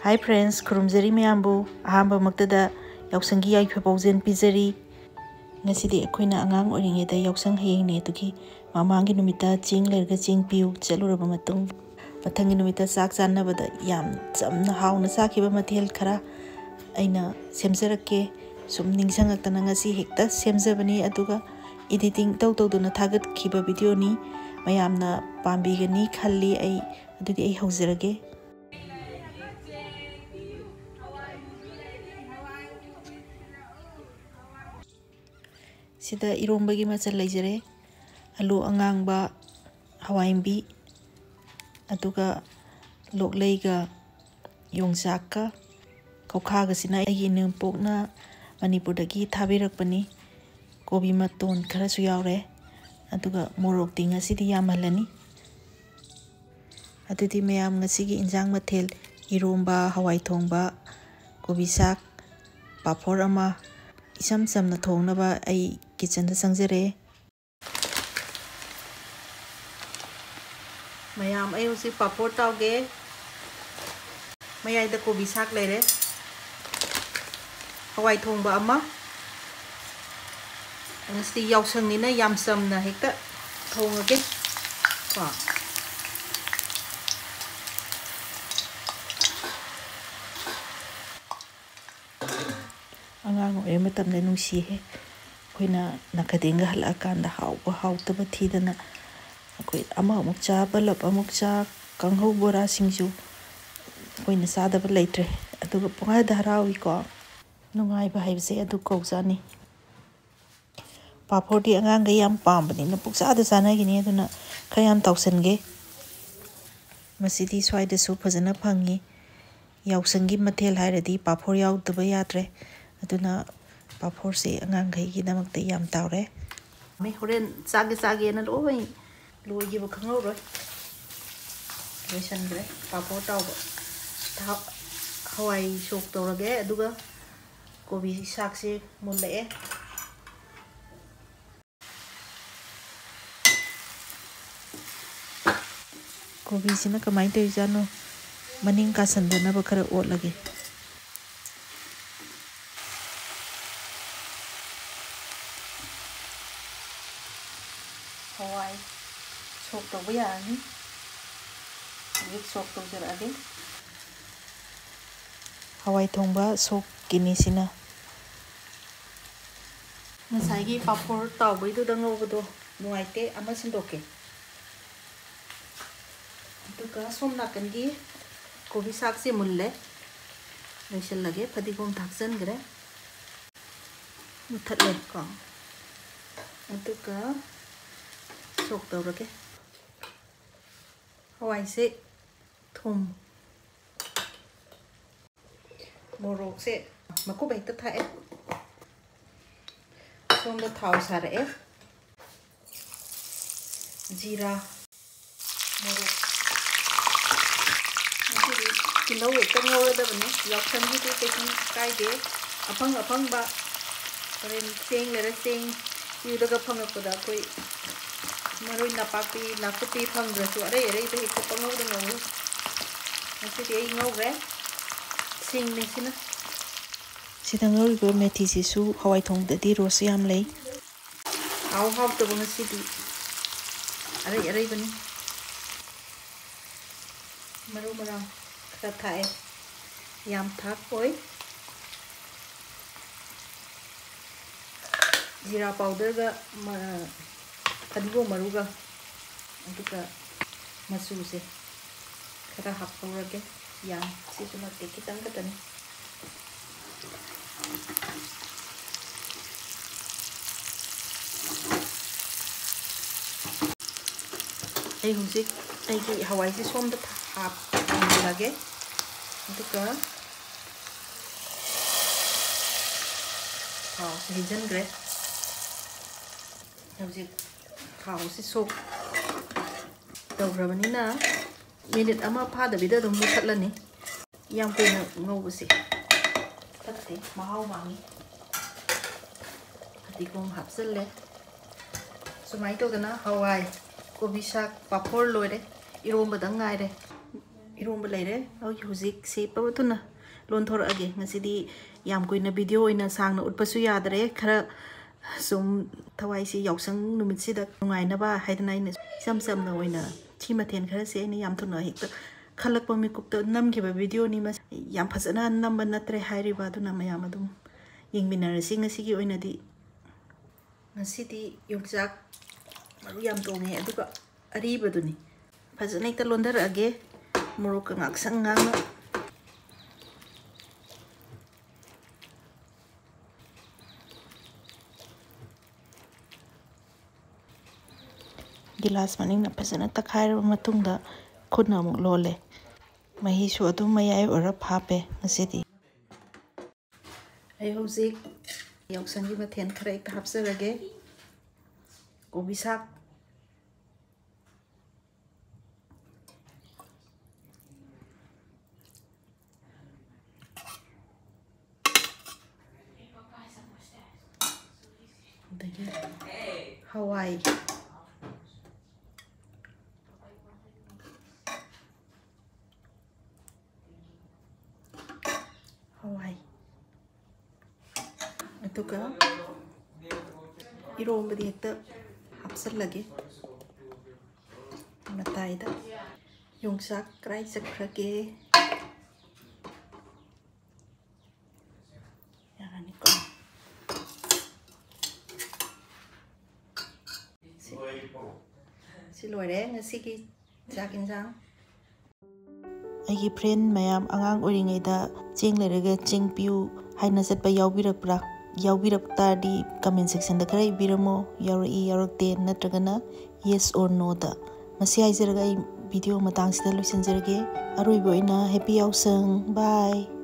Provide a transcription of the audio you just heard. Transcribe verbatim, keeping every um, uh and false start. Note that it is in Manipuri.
Hi friends, ꯈꯨꯔꯨꯝꯖꯔꯤ ꯃꯌꯥꯝꯕꯨ꯫ ꯑꯍꯥꯟꯕꯃꯛꯇꯗ ꯌꯥꯎꯁꯪꯒꯤ ꯌꯥꯏꯐ ꯄꯥꯎꯖꯦꯜ ꯄꯤꯖꯔꯤ꯫ ꯉꯁꯤꯗꯤ ꯑꯩꯈꯣꯏꯅ ꯑꯉꯥꯡ ꯑꯣꯏꯔꯤꯉꯩꯗ ꯌꯥꯎꯁꯪ ꯍꯌꯦꯡꯅꯦ ꯑꯗꯨꯒꯤ ꯃꯃꯥꯡꯒꯤ ꯅꯨꯃꯤꯠꯇ ꯆꯦꯡ ꯂꯩꯔꯒ ꯆꯦꯡ ꯄꯤꯌꯨ ꯆꯠꯂꯨꯔꯕ ꯃꯇꯨꯡ, ꯃꯊꯪꯒꯤ ꯅꯨꯃꯤꯠꯇ ꯆꯥꯛ ꯆꯥꯅꯕꯗ ꯌꯥꯝ ꯆꯝꯅ ꯍꯥꯎꯅ ꯆꯥꯈꯤꯕ ꯃꯊꯦꯜ ꯈꯔ ꯑꯩꯅ ꯁꯦꯝꯖꯔꯛꯀꯦ꯫ ꯁꯨꯝ ꯅꯤꯡꯁꯤꯡꯉꯛꯇꯅ ꯉꯁꯤ ꯍꯦꯛꯇ ꯁꯦꯝꯖꯕꯅꯤ, ꯑꯗꯨꯒ editing ꯏꯇꯧ ꯇꯧꯗꯨꯅ ꯊꯥꯒꯠꯈꯤꯕ videoꯅꯤ꯫ ꯃꯌꯥꯝꯅ ꯄꯥꯝꯕꯤꯒꯅꯤ ꯈꯜꯂꯤ ꯑꯩ꯫ ꯑꯗꯨꯗꯤ ꯑꯩ ꯍꯧꯖꯔꯒꯦ꯫ ꯁꯤꯗ ꯏꯔꯣꯝꯕꯒꯤ ꯃꯆꯜ ꯂꯩꯖꯔꯦ: ꯑꯂꯨ ꯑꯉꯥꯡꯕ, ꯍꯋꯥꯏꯃꯨꯕꯤ, ꯑꯗꯨꯒ ꯂꯣꯛꯂꯩꯒ ꯌꯣꯡꯆꯥꯛꯀ ꯈꯧꯈꯥꯒꯁꯤꯅ ꯑꯩꯒꯤ ꯏꯅꯦꯝꯄꯣꯛꯅ ꯃꯅꯤꯄꯨꯔꯗꯒꯤ ꯊꯥꯕꯤꯔꯛꯄꯅꯤ꯫ ꯀꯣꯕꯤ ꯃꯇꯣꯟ ꯈꯔꯁꯨ ꯌꯥꯎꯔꯦ꯫ ꯑꯗꯨꯒ ꯃꯣꯔꯣꯛꯇꯤ ꯉꯁꯤꯗꯤ ꯌꯥꯝꯍꯜꯂꯅꯤ꯫ ꯑꯗꯨꯗꯤ ꯃꯌꯥꯝ, ꯉꯁꯤꯒꯤ ꯏꯟꯖꯥꯡ ꯃꯊꯦꯜ: ꯏꯔꯣꯝꯕ, ꯍꯋꯥꯏ ꯊꯣꯡꯕ, ꯀꯣꯕꯤ ꯁꯥꯛ, ꯄꯥꯐꯣꯔ ꯑꯃ, ꯏꯆꯝ ꯆꯝꯅ ꯊꯣꯡꯅꯕ ꯑꯩ kitchenꯗ ꯆꯪꯖꯔꯦ꯫ ꯃꯌꯥꯝ, ꯑꯩ ꯍꯧꯖꯤꯛ ꯄꯥꯐꯣꯔ ꯇꯥꯎꯒꯦ꯫ ꯃꯌꯥꯏꯗ ꯀꯣꯕꯤ ꯁꯥꯛ ꯂꯩꯔꯦ꯫ ꯍꯋꯥꯏ ꯊꯣꯡꯕ ꯑꯃ꯫ ꯉꯁꯤꯗꯤ ꯌꯥꯎꯁꯪꯅꯤꯅ ꯌꯥꯝ ꯆꯝꯅ ꯍꯦꯛꯇ ꯊꯣꯡꯉꯒꯦ ꯀꯣ꯫ ꯑꯉꯥꯡ ꯑꯣꯏꯔꯤ ꯃꯇꯝꯗ ꯅꯨꯡꯁꯤꯍꯦ꯫ ꯑꯩꯈꯣꯏꯅ ꯅꯥꯀꯗꯦꯡꯒ ꯍꯜꯂꯛꯑꯀꯥꯟꯗ ꯍꯥꯎꯕ ꯍꯥꯎꯇꯕ ꯊꯤꯗꯅ ꯑꯩꯈꯣꯏ ꯑꯃ ꯑꯃꯨꯛ ꯆꯥ, ꯕꯂꯞ ꯑꯃꯨꯛ ꯆꯥ, ꯀꯥꯡꯍꯧ, ꯕꯣꯔꯥ, ꯁꯤꯡꯖꯨ ꯑꯩꯈꯣꯏꯅ ꯆꯥꯗꯕ ꯂꯩꯇ꯭ꯔꯦ꯫ ꯑꯗꯨꯒ ꯄꯨꯡꯍꯥꯏꯗ ꯍꯔꯥꯎꯏꯀꯣ꯫ ꯅꯨꯡꯉꯥꯏꯕ ꯍꯥꯏꯕꯁꯦ ꯑꯗꯨ ꯀꯧꯖꯥꯠꯅꯤ꯫ ꯄꯥꯐꯣꯔꯗꯤ ꯑꯉꯥꯡꯈꯩ ꯌꯥꯝ ꯄꯥꯝꯕꯅꯤꯅ ꯄꯨꯛꯆꯥꯗ ꯆꯥꯅꯈꯤꯅꯤ, ꯑꯗꯨꯅ ꯈꯔ ꯌꯥꯝ ꯇꯥꯎꯁꯟꯒꯦ꯫ ꯃꯁꯤꯗꯤ ꯁ꯭ꯋꯥꯏꯗꯁꯨ ꯐꯖꯅ ꯐꯪꯉꯤ꯫ ꯌꯥꯎꯁꯪꯒꯤ ꯃꯊꯦꯜ ꯍꯥꯏꯔꯗꯤ ꯄꯥꯐꯣꯔ ꯌꯥꯎꯗꯕ ꯌꯥꯗ꯭ꯔꯦ꯫ ꯑꯗꯨꯅ ꯄꯥꯐꯣꯔꯁꯦ ꯑꯉꯥꯡꯈꯩꯒꯤꯗꯃꯛꯇ ꯌꯥꯝ ꯇꯥꯎꯔꯦ꯫ ꯃꯤ ꯍꯣꯔꯦꯟ ꯆꯥꯒꯦ ꯆꯥꯒꯦꯅ ꯂꯣꯏ ꯂꯣꯏꯈꯤꯕ ꯈꯪꯍꯧꯔꯣꯏ꯫ ꯂꯣꯏꯁꯟꯈ꯭ꯔꯦ ꯄꯥꯐꯣꯔ ꯇꯥꯎꯕ꯫ ꯊꯥꯎ-, ꯍꯋꯥꯏ ꯁꯣꯛ ꯇꯧꯔꯒꯦ, ꯑꯗꯨꯒ ꯀꯣꯕꯤ ꯁꯥꯛꯁꯦ ꯃꯨꯜꯂꯛꯑꯦ꯫ ꯀꯣꯕꯤꯁꯤꯅ ꯀꯃꯥꯏꯅ ꯇꯧꯔꯤꯖꯥꯠꯅꯣ? ꯃꯅꯤꯡ ꯀꯥꯁꯟꯗꯅꯕ ꯈꯔ ꯑꯣꯠꯂꯒꯦ꯫ ꯍꯋꯥꯏ ꯁꯣꯛ ꯇꯧꯕ ꯌꯥꯔꯅꯤ꯫ ꯍꯧꯖꯤꯛ ꯁꯣꯛ ꯇꯧꯖꯔꯛꯑꯒꯦ꯫ ꯍꯋꯥꯏ ꯊꯣꯡꯕ ꯁꯣꯛꯀꯤꯅꯤ ꯁꯤꯅ꯫ ꯉꯁꯥꯏꯒꯤ ꯄꯥꯐꯣꯔ ꯇꯥꯎꯕꯩꯗꯨꯗ ꯉꯧꯕꯗꯣ ꯅꯨꯡꯉꯥꯏꯇꯦ, ꯑꯃ ꯁꯤꯟꯗꯣꯛꯀꯦ꯫ ꯑꯗꯨꯒ ꯁꯣꯝ ꯅꯥꯀꯟꯒꯤ ꯀꯣꯕꯤ ꯁꯥꯛꯁꯦ ꯃꯨꯜꯂꯦ, ꯂꯣꯏꯁꯤꯜꯂꯒꯦ꯫ ꯐꯗꯤꯒꯣꯝ ꯊꯥꯛꯆꯟꯈ꯭ꯔꯦ, ꯃꯨꯊꯠꯂꯦ ꯀꯣ꯫ ꯑꯗꯨꯒ ꯁꯣꯛ ꯇꯧꯔꯒꯦ꯫ ꯍꯋꯥꯏꯁꯦ, ꯊꯨꯝ, ꯃꯣꯔꯣꯛꯁꯦ ꯃꯀꯨꯞ ꯍꯦꯛꯇ ꯊꯥꯛꯑꯦ꯫ ꯁꯣꯝꯗ ꯊꯥꯎ ꯁꯥꯔꯛꯑꯦ꯫ ꯖꯤꯔꯥ, ꯃꯣꯔꯣꯛ꯫ ꯉꯁꯤꯗꯤ ꯇꯤꯜꯍꯧ ꯍꯦꯛꯇ ꯉꯧꯔꯗꯕꯅꯤ꯫ ꯌꯥꯎꯁꯪꯒꯤꯗꯤ ꯀꯩꯁꯨꯝ ꯀꯥꯏꯗꯦ꯫ ꯑꯐꯪ ꯑꯐꯪꯕ ꯍꯣꯔꯦꯟ ꯆꯦꯡ ꯂꯩꯔ ꯆꯦꯡ, ꯆꯨꯗꯒ ꯐꯪꯉꯛꯄꯗ ꯑꯩꯈꯣꯏ ꯃꯔꯣꯏ ꯅꯄꯥꯛꯄꯤ, ꯅꯥꯀꯨꯞꯄꯤ ꯐꯪꯗ꯭ꯔꯁꯨ ꯑꯔꯩ ꯑꯔꯩꯕ ꯍꯦꯛꯇ ꯄꯪꯉꯧꯗ ꯉꯧꯏ꯫ ꯉꯁꯤꯗꯤ ꯑꯩ ꯉꯧꯈ꯭ꯔꯦ꯫ ꯁꯤꯡꯅꯦ ꯁꯤꯅ꯫ ꯁꯤꯗ ꯉꯧꯔꯤꯕ ꯃꯦꯊꯤꯁꯤꯁꯨ ꯍꯋꯥꯏ ꯊꯣꯡꯕꯗꯗꯤ ꯔꯣꯁ ꯌꯥꯝ ꯂꯩ꯫ ꯍꯥꯎ ꯍꯥꯎꯇꯕ ꯉꯁꯤꯗꯤ ꯑꯔꯩ ꯑꯔꯩꯕꯅꯤ꯫ ꯃꯔꯨ ꯃꯔꯥꯡ ꯈꯔ ꯊꯥꯛꯑꯦ, ꯌꯥꯝ ꯊꯥꯛꯑꯣꯏ꯫ ꯖꯤꯔꯥ ꯄꯥꯎꯗꯔꯒ ꯃ-, ꯐꯗꯤꯒꯣꯝ ꯃꯔꯨꯒ, ꯑꯗꯨꯒ ꯃꯆꯨꯁꯦ ꯈꯔ ꯍꯥꯞꯍꯧꯔꯒꯦ꯫ ꯌꯥꯝ ꯁꯤꯁꯨ ꯅꯠꯇꯦ, ꯈꯤꯇꯪ ꯈꯛꯇꯅꯤ꯫ ꯑꯩ ꯍꯧꯖꯤꯛ ꯑꯩꯒꯤ ꯍꯋꯥꯏꯁꯦ ꯁꯣꯝꯗ ꯍꯥꯞꯍꯜꯂꯒꯦ꯫ ꯑꯗꯨꯒ ꯊꯥꯎꯁꯦ ꯍꯩꯖꯤꯟꯈ꯭ꯔꯦ꯫ ꯍꯧꯖꯤꯛ ꯊꯥꯎꯁꯤ ꯁꯣꯛ ꯇꯧꯈ꯭ꯔꯕꯅꯤꯅ ꯃꯤꯅꯤꯠ ꯑꯃ ꯐꯥꯗꯕꯤꯗ ꯑꯗꯨꯝ ꯃꯨꯊꯠꯂꯅꯤ꯫ ꯌꯥꯝ ꯀꯨꯏꯅ ꯉꯧꯕꯁꯦ ꯐꯠꯇꯦ, ꯃꯍꯥꯎ ꯃꯥꯡꯉꯤ꯫ ꯐꯗꯤꯒꯣꯝ ꯍꯥꯞꯆꯤꯜꯂꯦ꯫ ꯁꯨꯃꯥꯏꯅ ꯇꯧꯗꯅ ꯍꯋꯥꯏ, ꯀꯣꯕꯤ ꯁꯥꯛ, ꯄꯥꯐꯣꯔ ꯂꯣꯏꯔꯦ꯫ ꯏꯔꯣꯝꯕꯗꯪ ꯉꯥꯏꯔꯦ꯫ ꯏꯔꯣꯝꯕ ꯂꯩꯔꯦ꯫ ꯑꯩ ꯍꯧꯖꯤꯛ ꯁꯤ ꯄꯕ ꯊꯨꯅ ꯂꯣꯟꯊꯣꯔꯛꯑꯒꯦ꯫ ꯉꯁꯤꯗꯤ ꯌꯥꯝ ꯀꯨꯏꯅ ꯚꯤꯗꯤꯑꯣ ꯑꯣꯏꯅ ꯁꯥꯡꯅ ꯎꯠꯄꯁꯨ ꯌꯥꯗꯔꯦ꯫ ꯈꯔ ꯁꯨꯝ ꯊꯋꯥꯏꯁꯤ ꯌꯥꯎꯁꯪ ꯅꯨꯃꯤꯠꯁꯤꯗ ꯅꯨꯡꯉꯥꯏꯅꯕ ꯍꯥꯏꯗꯅ ꯑꯩꯅ ꯏꯆꯝ ꯆꯝꯅ ꯑꯣꯏꯅ ꯁꯤ ꯃꯊꯦꯜ ꯈꯔꯁꯦ ꯑꯩꯅ ꯌꯥꯝ ꯊꯨꯅ ꯍꯦꯛꯇ ꯈꯜꯂꯛꯄ ꯃꯤꯀꯨꯞꯇ ꯅꯝꯈꯤꯕ ꯚꯤꯗꯤꯑꯣꯅꯤ꯫ ꯃꯁꯤ ꯌꯥꯝ ꯐꯖꯅ ꯅꯝꯕ ꯅꯠꯇ꯭ꯔꯦ ꯍꯥꯏꯔꯤꯕ, ꯑꯗꯨꯅ ꯃꯌꯥꯝ ꯑꯗꯨꯝ ꯌꯦꯡꯃꯤꯟꯅꯔꯁꯤ꯫ ꯉꯁꯤꯒꯤ ꯑꯣꯏꯅꯗꯤ, ꯉꯁꯤꯗꯤ ꯌꯣꯡꯆꯥꯛ ꯃꯔꯨ ꯌꯥꯝ ꯇꯣꯡꯉꯦ, ꯑꯗꯨꯒ ꯑꯔꯤꯕꯗꯨꯅꯤ꯫ ꯐꯖꯅ ꯍꯦꯛꯇ ꯂꯣꯟꯊꯔꯛꯑꯒꯦ, ꯃꯣꯔꯣꯛꯀ ꯉꯥꯛꯁꯪ ꯉꯥꯡꯅ꯫ ꯒꯤꯂꯥꯁ ꯃꯅꯤꯡꯅ ꯐꯖꯅ ꯇꯛꯈꯥꯏꯔꯕ ꯃꯇꯨꯡꯗ ꯈꯨꯠꯅ ꯑꯃꯨꯛ ꯂꯣꯜꯂꯦ꯫ ꯃꯍꯤꯁꯨ ꯑꯗꯨꯝ ꯃꯌꯥꯏ ꯑꯣꯏꯔꯞ ꯍꯥꯞꯄꯦ ꯉꯁꯤꯗꯤ꯫ ꯑꯩ ꯍꯧꯖꯤꯛ ꯌꯥꯎꯁꯪꯒꯤ ꯃꯊꯦꯜ ꯈꯔ ꯍꯦꯛꯇ ꯍꯥꯞꯆꯔꯒꯦ꯫ ꯀꯣꯕꯤ ꯁꯥꯛ, ꯑꯗꯒꯤ ꯍꯋꯥꯏ, ꯍꯋꯥꯏ, ꯑꯗꯨꯒ ꯏꯔꯣꯝꯕꯗꯤ ꯍꯦꯛꯇ ꯍꯥꯞꯆꯜꯂꯒꯦ꯫ ꯃꯇꯥꯏꯗ ꯌꯣꯡꯆꯥꯛ ꯀꯔꯥꯏ ꯆꯠꯈ꯭ꯔꯒꯦ? ꯌꯥꯔꯅꯤꯀꯣ꯫ ꯁꯤ, ꯁꯤ ꯂꯣꯏꯔꯦ ꯉꯁꯤꯒꯤ ꯆꯥꯛ ꯏꯟꯖꯥꯡ꯫ ꯑꯩꯒꯤ ꯐ꯭ꯔꯦꯟ ꯃꯌꯥꯝ, ꯑꯉꯥꯡ ꯑꯣꯏꯔꯤꯉꯩꯗ "ꯆꯦꯡ ꯂꯩꯔꯒ ꯆꯦꯡ ꯄꯤꯌꯨ" ꯍꯥꯏꯅ ꯆꯠꯄ ꯌꯥꯎꯕꯤꯔꯛꯄ꯭ꯔꯥ? ꯌꯥꯎꯕꯤꯔꯛ ꯇꯥꯔꯗꯤ comment section ꯗ ꯈꯔ ꯏꯕꯤꯔꯝꯃꯣ, ꯌꯥꯎꯔꯛꯏ ꯌꯥꯎꯔꯛꯇꯦ ꯅꯠꯇ꯭ꯔꯒꯅ yes or no ꯗ꯫ ꯃꯁꯤ ꯍꯥꯏꯖꯔꯒ ꯑꯩ ꯚꯤꯗꯤꯑꯣ ꯃꯇꯥꯡꯁꯤꯗ ꯂꯣꯏꯁꯤꯟꯖꯔꯒꯦ꯫ ꯑꯔꯣꯏꯕ ꯑꯣꯏꯅ happy ꯌꯥꯎꯁꯪ꯫ Bye꯫